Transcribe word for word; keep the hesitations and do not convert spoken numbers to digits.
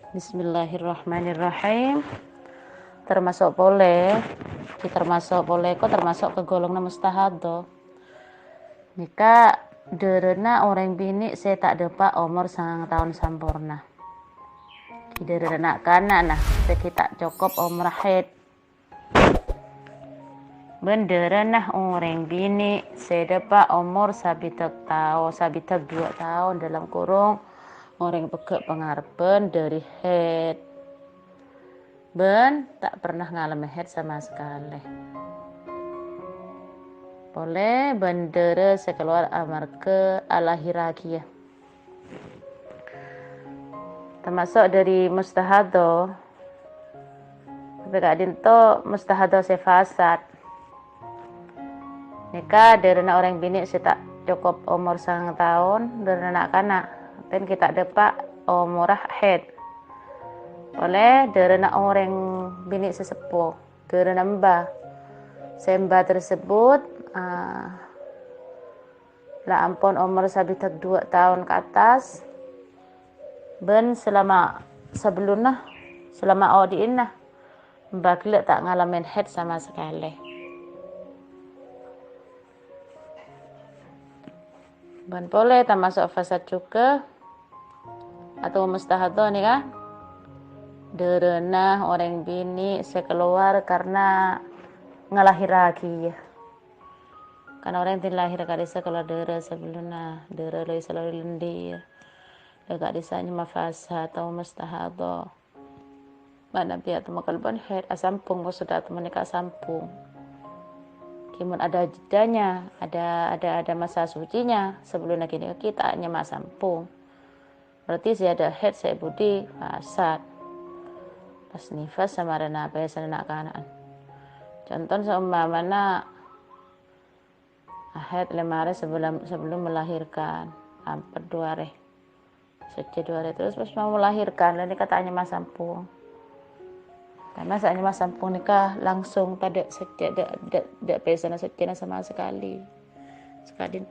Bismillahirrahmanirrahim. Termasuk polè, termasuk polè kok termasuk ka golonganna mustahadhah. Nèka dârâna orèng binè' sè ta' dâpa' omor sangang taon samporna. Dârâna na'-kana' na, sè ghi' ta' cokop omorra haid. Bân dârâna orèng binè' sè dâpa' omor sabidhâk tao-, sabidhâk duwâ' taon, dalam kurung orèng pegghâ' pangarebbhân dâri haid. Bân ta' pernah ngalamè haid sama sakalè. Polè bân dârâ sè kalowar amarghâ alahèrraghiyâ. Termasuk dâri mustahadhah. Tapè ka'dinto mustahadhah sè fasad. Nèka dârâna orèng binè' sè ta' cokop omor sangang taon, dârâna na'-kana', ten ghi' ta' dâpa' omorra haid. Polè dârâna orèng binè' sè seppo, dârâna emba. Sè emba tersebut, ah, la ampon omor sabidhâk duwâ' taon ka attas, bân salama sabellunna, salama odi'na, emba ghellâ' ta' ngalamè haid sama sakalè. Bân polè termasuk fasad jhughân, atau mustahadhah nèka, dârâna orèng binè' sè kalowar karna ngalahèrraghiyâ. Kan orèng din lahèr ka'dissa' kalowar dârâ sabellunna, dârâ la èsalawè lèndhir. La ka'dissa' nyama fasad atau mustahadhah. Manabi atemmo kalabân haid, asambhung, maksudda atemmo nèka asambhung. Ghi' mon ada jedanya, ada, ada, ada masa sucinya, sabellunna ghânèka ghi' ta' nyama sambhung. Berarti sè ada haid sè budi fasad. Pas nifas samarèna apa ya, sè na'-kana'an. Conto seumpamana haid lèma arè sebelum, sebelum melahirkan, ampon dua arè. Sèjjhâ dua arè terus pas mau melahirkan, la nèka ta' nyama sambhung. Karena sè nyama sambhung nèka langsung tadâ' sèjjhâ, dâ', dâ', dâ' pèssèna sèjjhâna sama sekali. Sekali